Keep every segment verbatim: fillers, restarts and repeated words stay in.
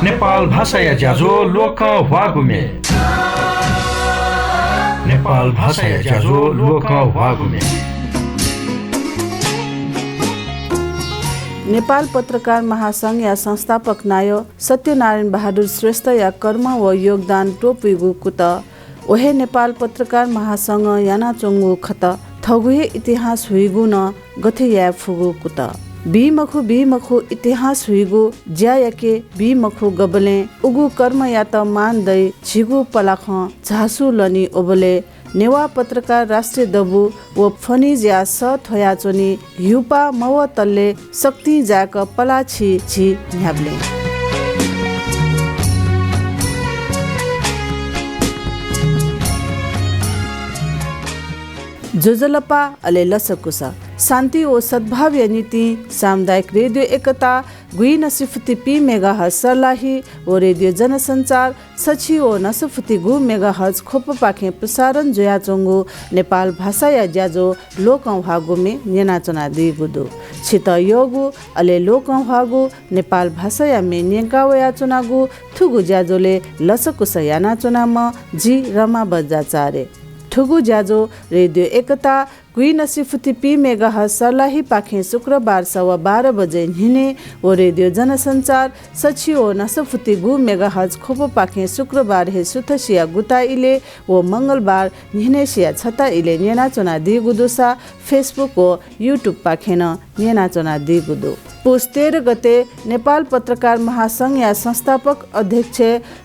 नेपाल भाषाया ज्याझ्वः ल्वकं ह्वाःगु म्ये। नेपाल भाषाया ज्याझ्वः ल्वकं ह्वाःगु म्ये। नेपाल पत्रकार महासंघया संस्थापक नायः सत्यनारायण बहादुर श्रेष्ठया कर्म व योगदान त्वपुइगु कुतः, व हे नेपाल पत्रकार महासंघं यानाच्वंगु खत थःगु हे इतिहास हुइगु नं गथे याये फुगु कुतः। बी मखु, बी मखु इतिहास हुइगु ज्या याके बी मखु गबलें उगु कर्मयात मान दइ झीगु पलाखं झासु लनी ओबलय् नेवाः पत्रकार राष्ट्रिय दबू व फनिजया सः थ्वयाच्वनी ह्युपाः मवतले सक्तिं जाय्क पलाः छि झी न्ह्याबलें। ज्वजलपा अले लसकुस। शान्ति व सद्भावया निंतिं सामुदायिक रेडियो एकता गुइनसिफुति पी मेगाहर्ज सर्लाही व रेडियो जनसञ्चार सछि व नसफुति गु मेगाहर्ज ख्वपपाखें प्रसारण जुयाच्वंगु नेपाल भाषाया ज्याझ्वः ल्वकं ह्वाःगु म्ये न्यनाच्वनादीगु दु। छितः यःगु अले ल्वकं ह्वाःगु नेपाल भाषाया म्ये न्यंका वयाच्वनागु थुगु ज्याझ्वलय् लसकुस यानाच्वनाम्ह जि रमा बज्राचार्य। थुगु ज्याझ्वः रेडियो एकता गुइनसिफुति पी मेगाहर्ज सर्लाहीपाखें शुक्रबार सवा बाह्र बजे न्हिनय् व रेडियो जनसञ्चार सछि व नसफुति गु मेगाहर्ज ख्वपपाखें शुक्रबार हे सुथसिया गुता इलय् व मंगलबार न्हिनय्सिया छता इलय् न्यनाच्वनादीगु दुसा Facebook व YouTube पाखें नं न्यनाच्वनादीगु दु। पुस तेह्र गते नेपाल पत्रकार महासंघया संस्थापक अध्यक्ष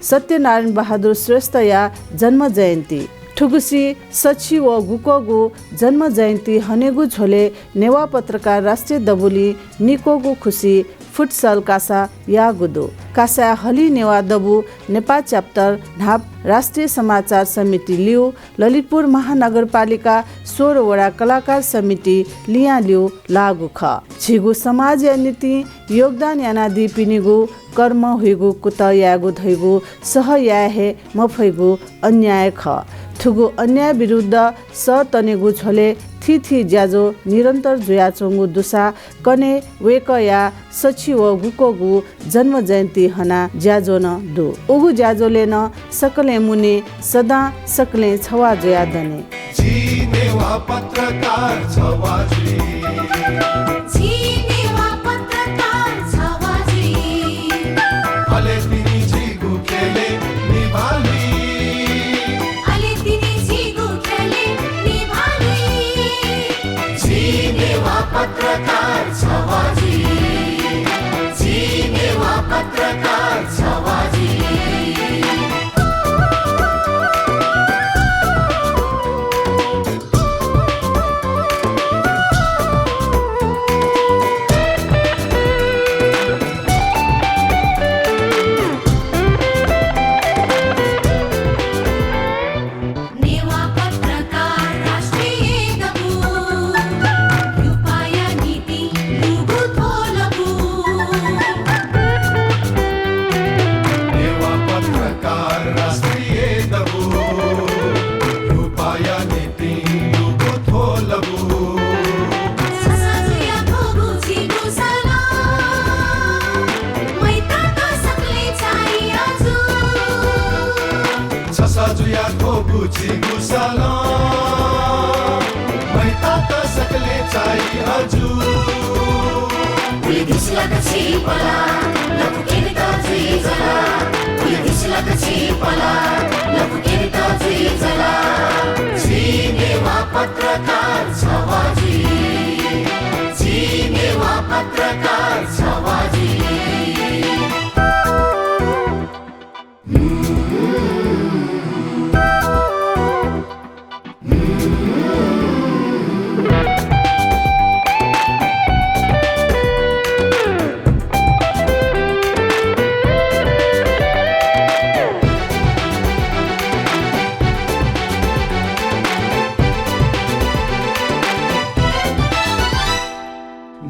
सत्यनारायण बहादुर श्रेष्ठया जन्म जयन्ती। थुगुसी सछि व गुकःगु जन्म जयन्ती हनेगु झ्वलय् नेवाः पत्रकार राष्ट्रिय दबुलिं निक्वःगु खुसी फुटसल कासा याःगु दु। कासाय् हलिं नेवाः दबू नेपाः च्याप्टर न्हाप राष्ट्रिय समाचार समिति लिउ ललितपुर महानगरपालिका सोह्र वडा कलाकार समिति लियां लिउ लाःगु खः। झीगु समाजया निंतिं योगदान यानादीपिनिगु कर्म हुइगु कुतः यायेगु धइगु सह याये हे मफइगु अन्याय खः। थुगु अन्याय विरुद्ध सः तनेगु झ्वलय् थीथी ज्याझ्वः निरन्तर जुयाच्वंगु दुसा कन्हय् वय्कःया सछि व गुकःगु जन्म जयन्ती हनाः ज्याझ्वः नं दु। उगु ज्याझ्वलय् नं सकलें मुने सदां सकलें छवाः जुयाः दने। झी नेवाः पत्रकार छवाः जुइ। झी नेवाः पत्रकार छवाः जुइ। अले तिनि झीगु ख्यलय् निभाः लुइ। अले तिनि झीगु ख्यलय् निभाः लुइ। झी नेवाः पत्रकार छवाः जुइ। झी नेवाः पत्रकार छवाः जुइ। नेवाः पत्रकार राष्ट्रिय दबू, ह्युपाःया निंतिं दुगु थ्व लबू। नेवाः पत्रकार राष्ट्रिय दबू, ह्युपाःया निंतिं दुगु थ्व लबू। ससा जुयाः थ्वःगु झीगु सलं, म्हाइतात सकलें चाइ अजू। छसा जुयाः थ्वःगु झीगु सलं, म्हाइतात सकलें चाइ अजू। उलि धिसलाक छि पलाः, लँपु क्यनेत जुइ जला। उलि धिसलाक छि पलाः, लँपु क्यनेत जुइ जला। झी नेवाः पत्रकार छवाः जुइ। झी नेवाः पत्रकार छवाः जुइ।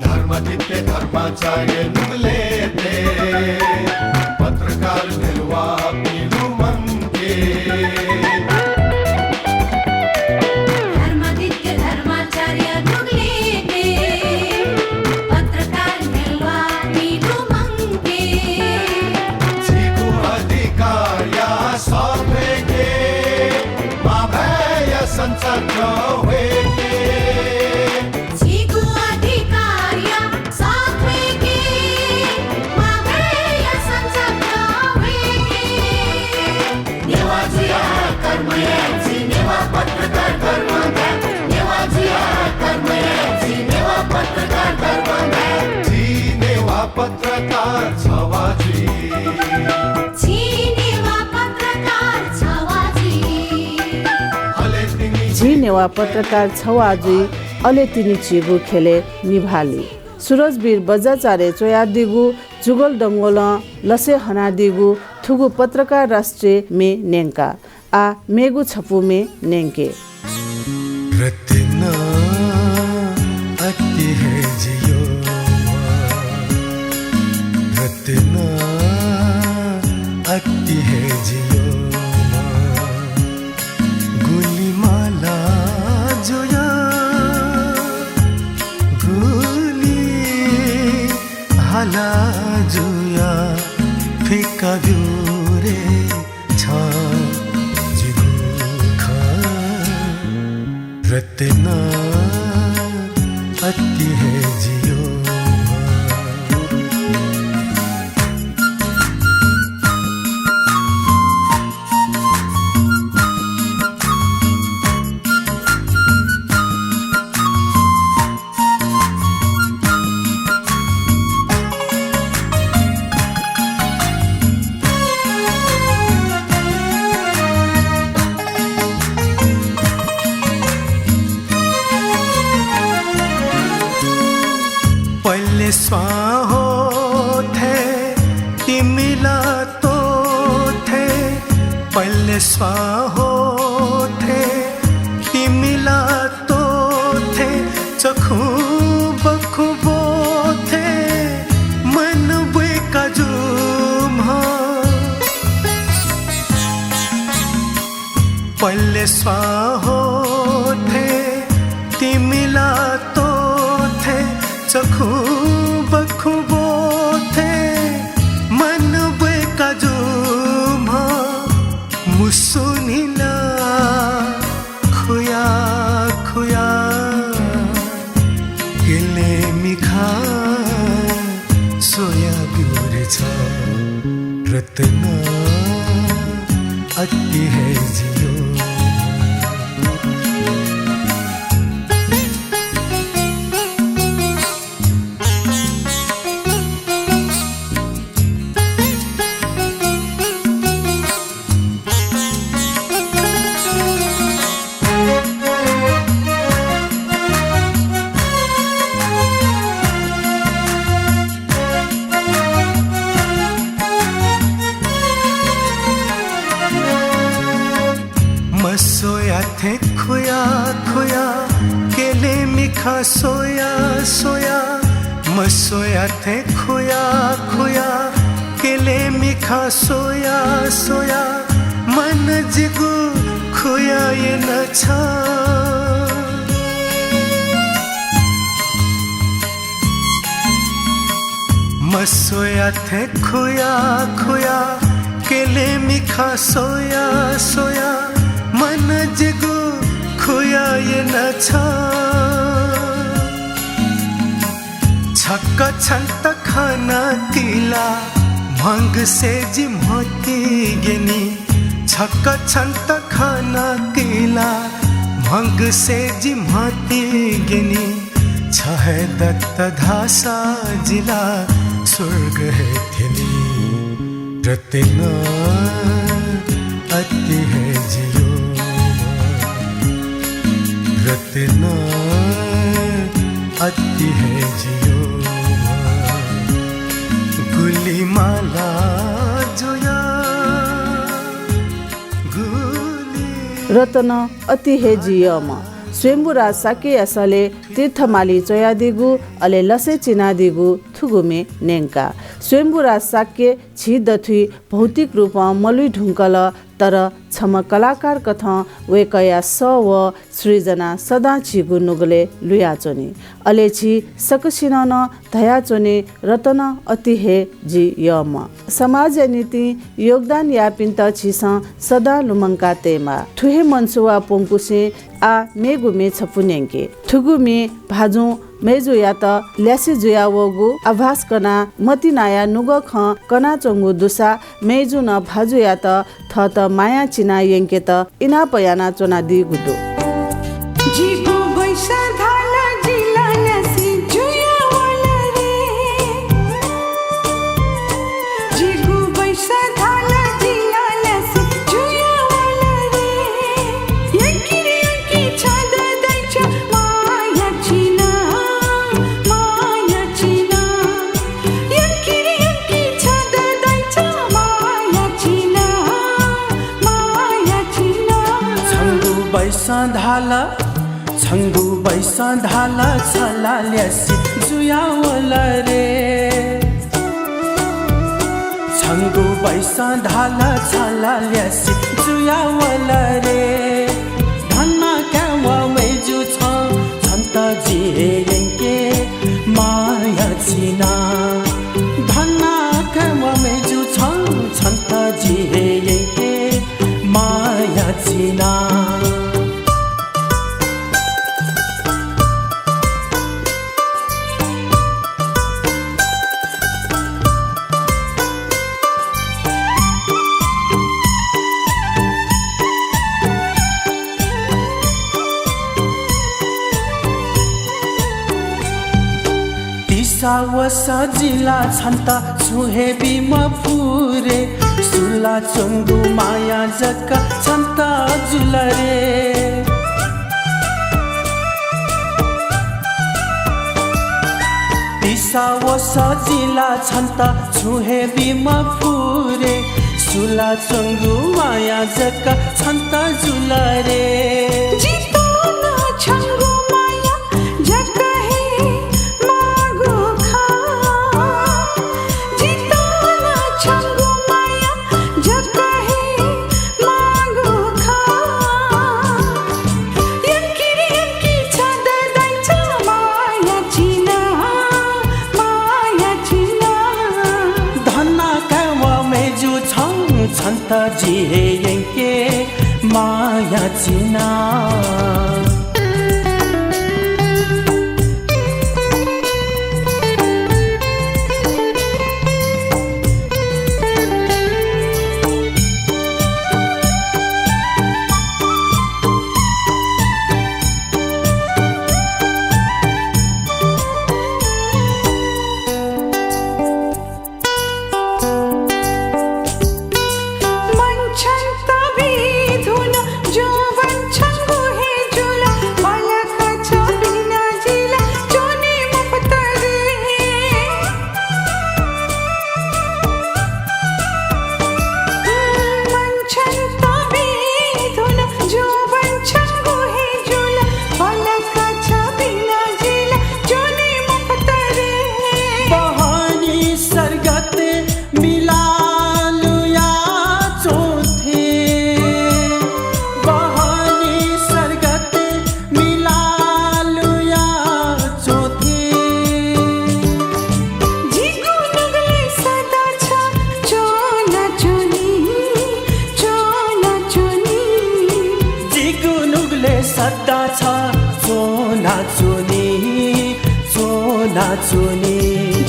धर्मादित्य धर्माचार्य नुगलय् तये, पत्रकार भेल्वाः पिलु मंके। धर्मादित्य धर्माचार्य नुगलय् तये, पत्रकार भेल्वाः पिलु मंके। झी पत्रकार छवा जुइ। झी नेवाः पत्रकार छवा जुइ। अले तिनि झी नेवाः पत्रकार छवा जुइ, अले तिनि झीगु ख्यलय् निभाः ल्हुइ। सुरजवीर बज्राचार्यं च्वयादीगु जुगल दंगलं लसय् हनादीगु थुगु पत्रकार राष्ट्रिय म्ये न्यंका। आः मेगु छपु म्ये न्यंके। रत्न अति हे जियो, रत्न अति हे जियो, गुलि माला जुया, गुलि हाला जुया, फिका ब्यू रे छ जिगु खँ। रत्न अति हे जियो। पहिले स्वां थें तिमिला त्वःथें, पहिले स्वां थें तिमिला त्वःथें, चखुं बखुं ब्वःथें मन ब्वय्का जूम्ह। पहिले स्वां थें तिमिला त्वःथें, चखुं बखुं ब्वःथें मन ब्वय्का जूम्ह। मुसुनिला खुया खुया केले मिखा स्वया ब्यू रे छ रत्न अति हे जियो। मस्वया थें खुया खुया केले मिखा स्वया स्वया, मस्वया थें खुया खुया केले मिखा स्वया स्वया, मन जिगु खुया यन छ। मस्वया थें खुया खुया केले मिखा स्वया स्वया, मन जिगु खुया यन छ। छक्क छन्त खनातिला, म्हगसे जि म्हति ग्यनी। छक्क छन्त खनातिला, म्हगसे जि म्हति ग्यनी। छ हे दत धाःसा जि ला स्वर्ग हे थ्यनी। रत्न अति हे जियो, रत्न अति हे जियो, गुलि माला जुया, गुलि। रत्न अति हे जियःम्ह स्वयम्भूराज शाक्यया सलय् तीर्थमाली च्वयादीगु, अले लसय् चिनादीगु थुगु म्ये न्यंका। स्वयम्भूराज शाक्य झी दथुइ भौतिक रूपं मलुइ धुंकल, तर छम्ह कलाकार कथं वय्कःया सः व सृजना सदां झीगु नुगलय् लुयाच्वनी। अले झी सकसिनं नं धयाच्वने, रत्न अति हे जियःम्ह। समाजया निंतिं योगदान याःपिन्त झीसं सदां लुमंका तयेमाः। थुहे मनसुवा प्वंकुसें आः मेगु म्ये छपु न्यंके। थुगु म्ये भाजुं मय्जुयात ल्यासे जुयावःगु आभास कनाः मतिनाया नुगः खँ कनाच्वंगु दुसा मय्जुं नं भाजुयात थःत माया चिना यंकेत इनाप यानाच्वनादीगु दु। जिगु बैसा धाल जिला ल्यासे जुयावल रे। बैसं धाल, छंगु बैसं धाल, छ ला ल्यासे जुयावल रे। छंगु बैसं धाल, छ ला ल्यासे जुयावल रे। धन्ना काय् व मय्जु छं, छन्त जिं हे यंके माया चिना। धन्ना काय् व मय्जु छं, छन्त जिं हे यंके माया चिना। तिसा व सजिला छन्त छुं हे बी मफु रे। सुला च्वंगु माया जक छन्त जुल रे। तिसा व सजिला छन्त छुं हे बी मफु रे। सुला च्वंगु माया जक छन्त जुल रे। जितः नं छंगु माया जक हे माःगु खः। जितः नं छंगु माया जक हे माःगु खः। यंकिर यंकी छाय् दय्चा माया चिना, माया चिना। धन्ना काय् व मय्जु छं, छन्त जिं हे यंके माया चिना। बहनी सर्गते मिला लुया च्वंथें, बहनी सर्गते मिला लुया च्वंथें। जिगु नुगलय् सदा छ च्वनाच्वनी, च्वनाच्वनी। जिगु नुगलय् सदा छ च्वनाच्वनी, च्वनाच्वनी।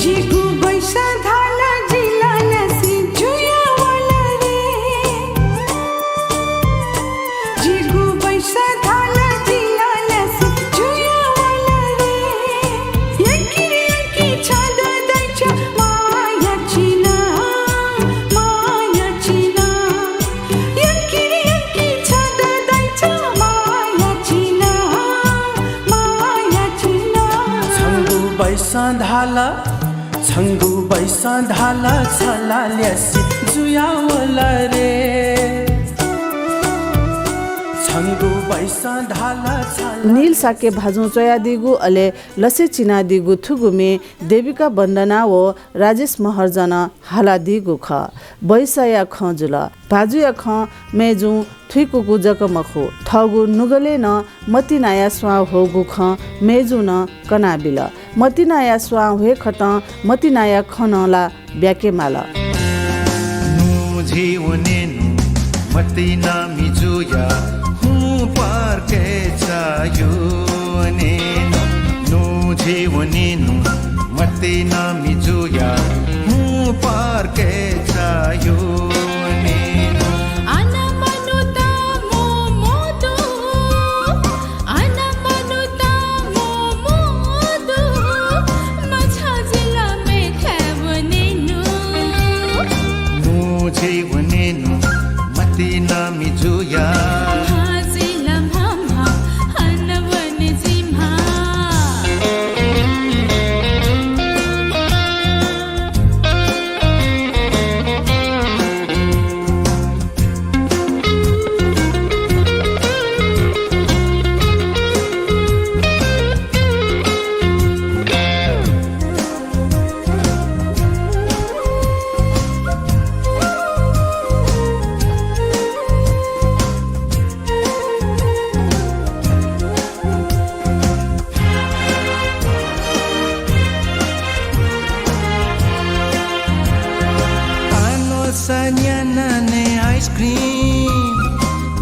जिगु बैसं धाल जि ला ल्यासे जुयावल रे। जिगु बैसं धाल जि ला ल्यासे जुयावल रे। यंकिर यंकी छाय् दय्चा माया चिना, माया चिना। यंकिर यंकी छाय् दय्चा माया चिना, माया चिना। छंगु बैसं धाल, छंगु बैसं धाल, छ ला ल्यासे जुयावल रे। छंगु बैसं धाल, छ ला नील शाक्य भाजुं च्वयादीगु, अले लसे चिनादीगु थुगु म्ये देविका वन्दना व राजेश महर्जनं हालादीगु खः। बैसंया खँ जुल। भाजुया खँ मय्जुं थुइकूगु जक मखु, थःगु नुगलय् नं मतिनाया स्वां ह्वःगु खँ मय्जुं नं कनाबिल। मतिनाया स्वां ह्वय् खतं मतिनाया खँ नं ला ब्याके माल। नु झी वनेनु मतिना मिजुया हुँ पार्के चायो वनेनु। नु झी वनेनु मतिना मिजुया हुँ पार्के चायो वनेनु। अन मनुता मोमोदु, अन मनुता मोमोदु, मछाजिला मेथाय् वनेनु। नु झी वनेनु मतिना मिजुया। हाजिला म्हाम्हा हन वने जिम्हा।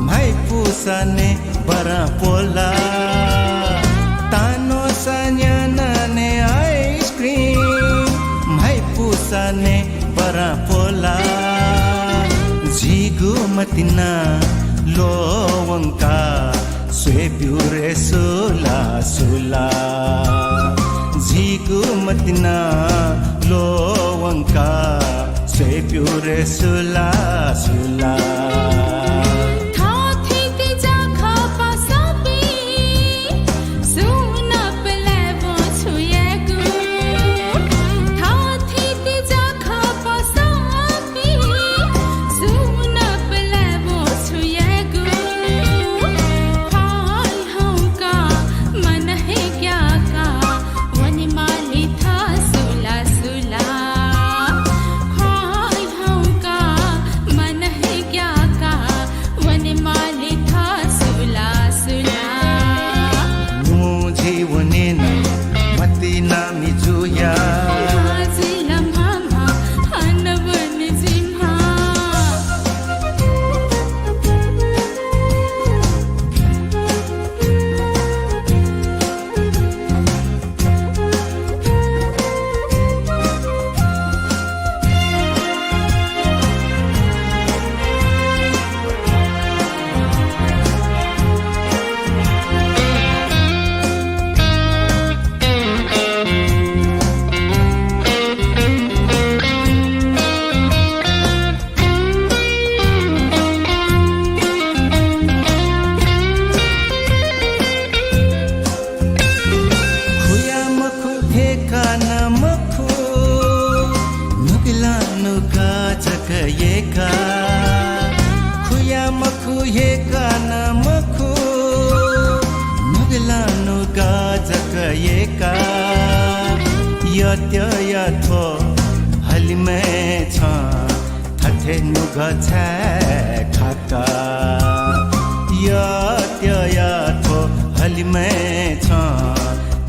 म्हाइपुसा ने बरापोला, तानोसा न्याना ने आइसक्रिम, म्हाइपुसा ने बरापोला। झीगु मतिना ल्ववंका स्वये ब्यु रे सुला सुला। झीगु मतिना ल्ववंका स्वये ब्यु रे सुला सुला। खुया मखु, हेका न मखु, नुगला नुगा जक येका। खुया मखु, हेका न मखु, नुगला नुगा जक येका। यत्या थ्व हलिमय् छं थथे नुगः छाय् खाका। यत्या थ्व हलिमय् छं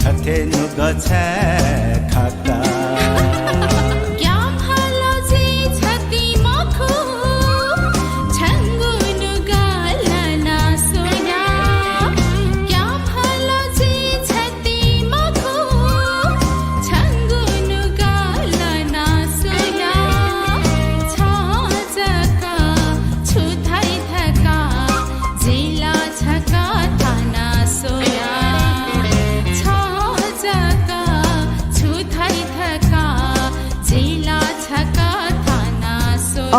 थथे नुगः छाय् खाका।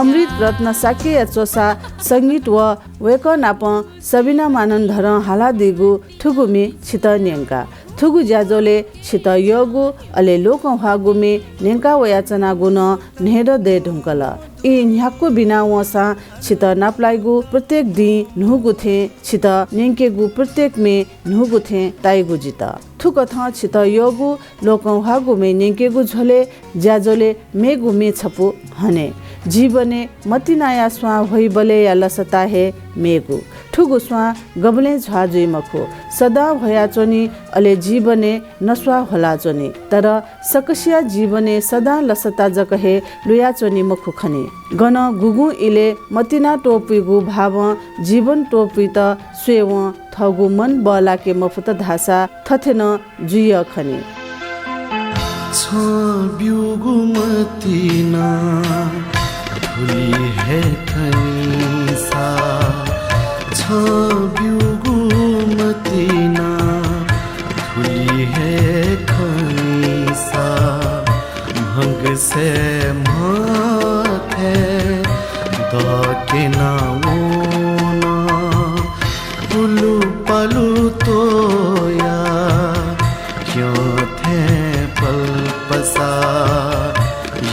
अमृत रत्न शाक्यया च्वसा संगीत व वय्कः नाप सबिना मानन्धरं हालादीगु थुगु म्ये छितः न्यंका। थुगु ज्याझ्वलय् छितः यःगु अले लोकंह्वाःगु म्ये न्यंका वयाच्वनागु नं न्हय्दँ दये धुंकल। ई न्ह्याक्व बिना वंसां छितः नापलाइगु प्रत्येक दिं न्हूगु थें, छितः न्यंकेगु प्रत्येक म्ये न्हूगु थें ताइगु जित। थुकथं छितः यःगु लोकंह्वाःगु म्ये न्यंकेगु झ्वलय् ज्याझ्वलय् मेगु म्ये छपु हने। जीवनय् मतिनाया स्वां ह्वइबलय्‌या लसता हे मेगु। थुगु स्वां गबलें झ्वाः जुइ मखु। सदां ह्वयाच्वनी, अले जीवनय् नस्वाः ह्वलाच्वनी। तर सकसिया जीवनय् सदां लसता जक हे लुयाच्वनी मखु खनी। गन गुगुं इलय् मतिना त्वपुइगु भावं जीवन त्वपुइत स्वयेवं थःगु मन बःलाके मफुत धाःसा थथे नं जुइयः खनी। छं ब्यूगु मतिना थुलि हे खनिसा, छं ब्यूगु मतिना थुलि हे खनिसा, म्हगसय् म्हथय् दक्यना वन। पुलुपालु त्वया क्यं थें पल्पसा,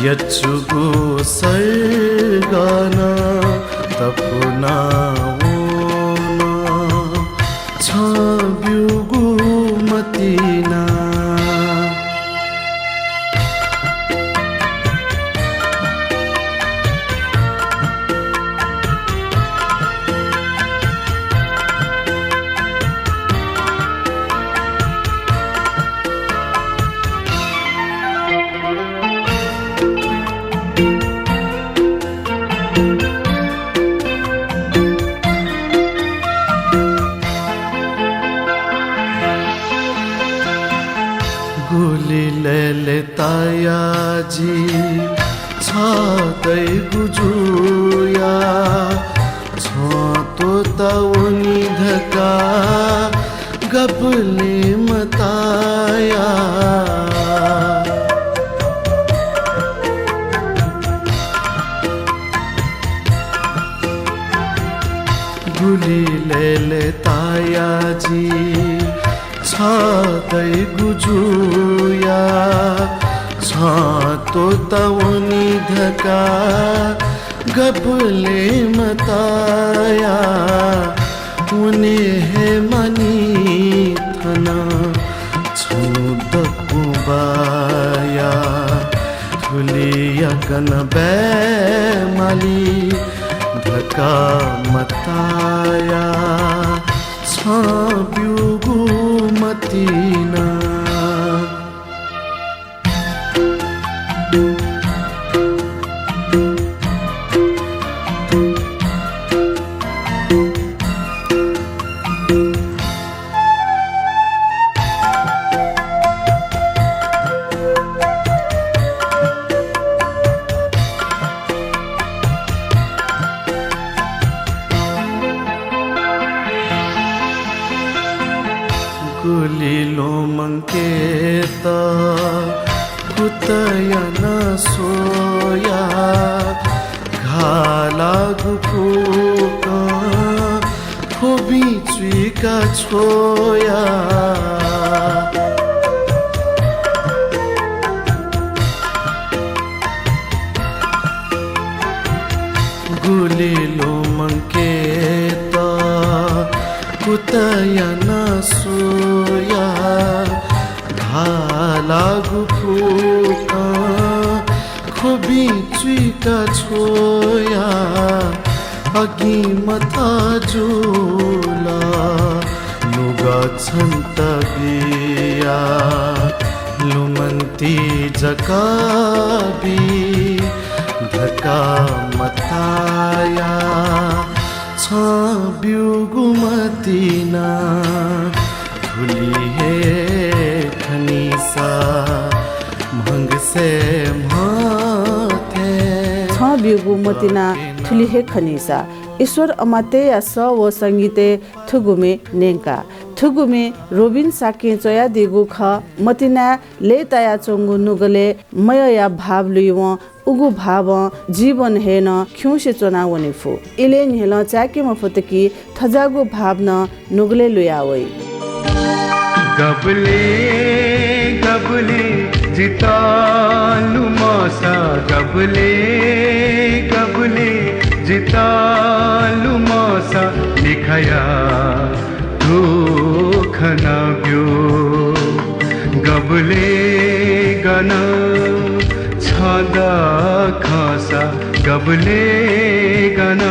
यचुगु सर्ग नं तपुना वन। छं ब्यूगु मतिना। जि छतैगु जुया छं त्वःता वनी धकाः गबलें मताया। गुलि लय्‌लय्‌ताया जि छतैगु जुया छं त्वःता वनी धकाः गबलें मताया। वने हे मानि थन छुं दक्वं बाया। थुलिया गन बये माली धकाः मताया। छं ब्यूगु मतिना। गुलि लुमंकेत कुतया नं स्वया। घाःलाःगु फुक्कं ख्वबिं चुइका छ्वया। गुलि लुमंकेत कुतया नं स्वया। घाःलाःगु फुक्कं ख्वबिं चुइका छ्वया। अगिं मथाय् जुल नुगः छन्त बिया। लुमन्ति जक बी धकाः मताया। छं ब्यूगु मतिना थुलि हे खनिसा म्हगसे म्हथे। छं ब्यूगु मतिना थुलि हे खनिसा। ईश्वर अमात्यया सः व संगीतय् थुगुमे न्यंका। थुगुमे रोबिन शाक्यं च्वयादीगु खः। मतिनाय् लय्‌तायाच्वंगु नुगलय् मयःया भाव लुइवं उगु भावं जीवन हे नं खिउँसे च्वना वने फु। इलय् न्ह्यलं चाय्‌के मफुत कि थज्याःगु भाव नं नुगलय् लुया वइ। गबलें गबलें जितः लुमंसा, गबलें गबलें जितः लुमंसा, मिखाया दुःख नं ब्यू। गबलें गन छं दःखंसा, गबलें गन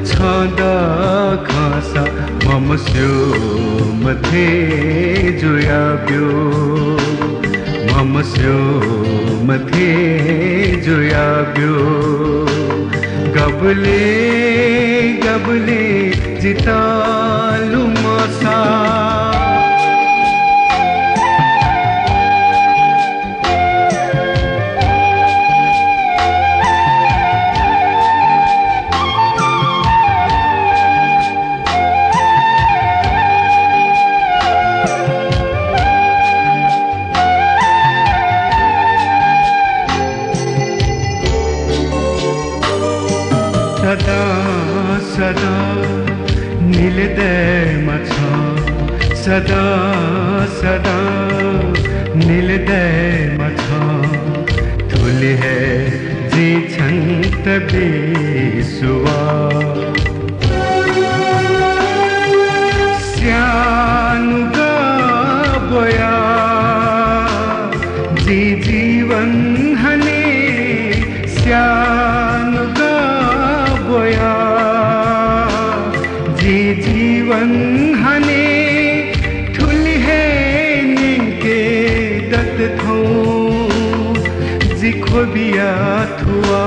छं दःखंसा, ममस्यूम्ह थें जुया ब्यू। ममस्यूम्ह थें जुया ब्यू। गबलें गबलें जितः लुमंसा। सदां सदां निले दयेमा छं, सदां सदां निले दयेमा छं, थुलि हे जिं छन्त बिस्वास। स्यानुगः ब्वया जि जीवन हने, स्यानुगः ब्वया जि जीवन हने, थुलि हे न्यंके दत थौं जि ख्वबिया थुवा।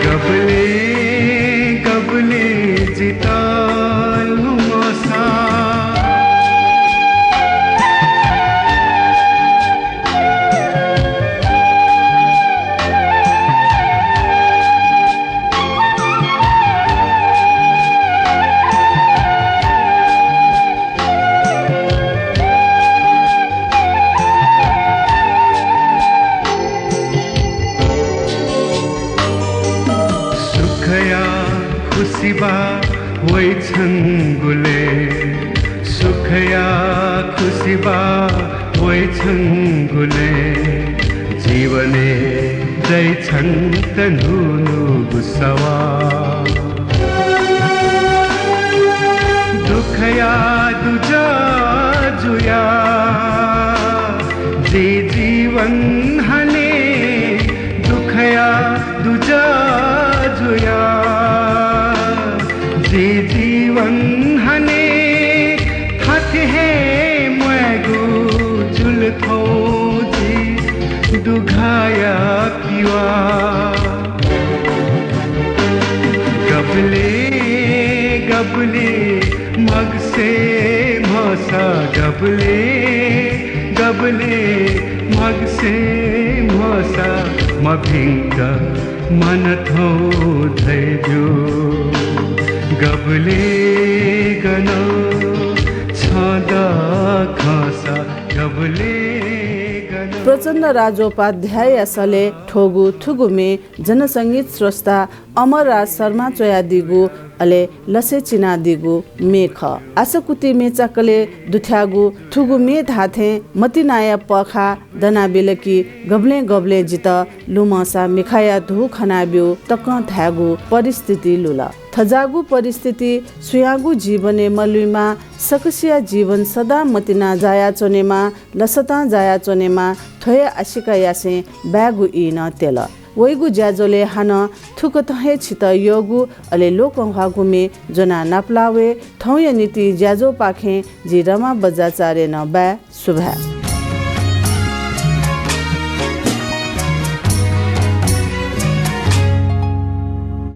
गबलें गबलें जितः लुमंसा। गुले सुखया खुसिबा वइछंगुले जीवने दैछन्त न्हून्हूगु सवाः। दुःखया दुजा जुया जि जीवन हने, दुःखया दुजा जुया जि जीवन हने, थथे हे म्वायेगु जुल थौं जि दुघाया पिवा। गबले गबले मगसे म्हसा, गबले गबले मगसे म्हसा, मभिंक मन थौं धैब्यू। गबले गन छद खंसा, गबले गन। प्रचण्ड राजोपाध्यायया सलय् थ्वःगु थुगु म्ये जनसंगीत स्रष्टा अमरराज शर्मां च्वयादीगु, अले लसय् चिनादीगु म्ये खः। आशाकुति म्ये चाकलय् दुथ्याःगु थुगु म्ये धाःथें मतिनाया पःखाः दनाबिल कि गबलें गबलें जितः लुमंसा मिखाया धू खनाब्यु तकं धायेगु परिस्थिति लुल। थज्याःगु परिस्थिति सुयागु जीवनय् मलुइमा, सकसिया जीवन सदां मतिना जायाच्वनेमा, लसतां जायाच्वनेमा, थ्व हे आशिका यासें बायेगु ई नं त्यल। वइगु ज्याझ्वलय् हानं थुकथं हे छितः यःगु अले लोकंह्वाःगु म्ये ज्वनाः नापलाः वये। थौंया निंतिं ज्याझ्वःपाखें जि रमा बज्राचार्य नं बाये। सुभाय्।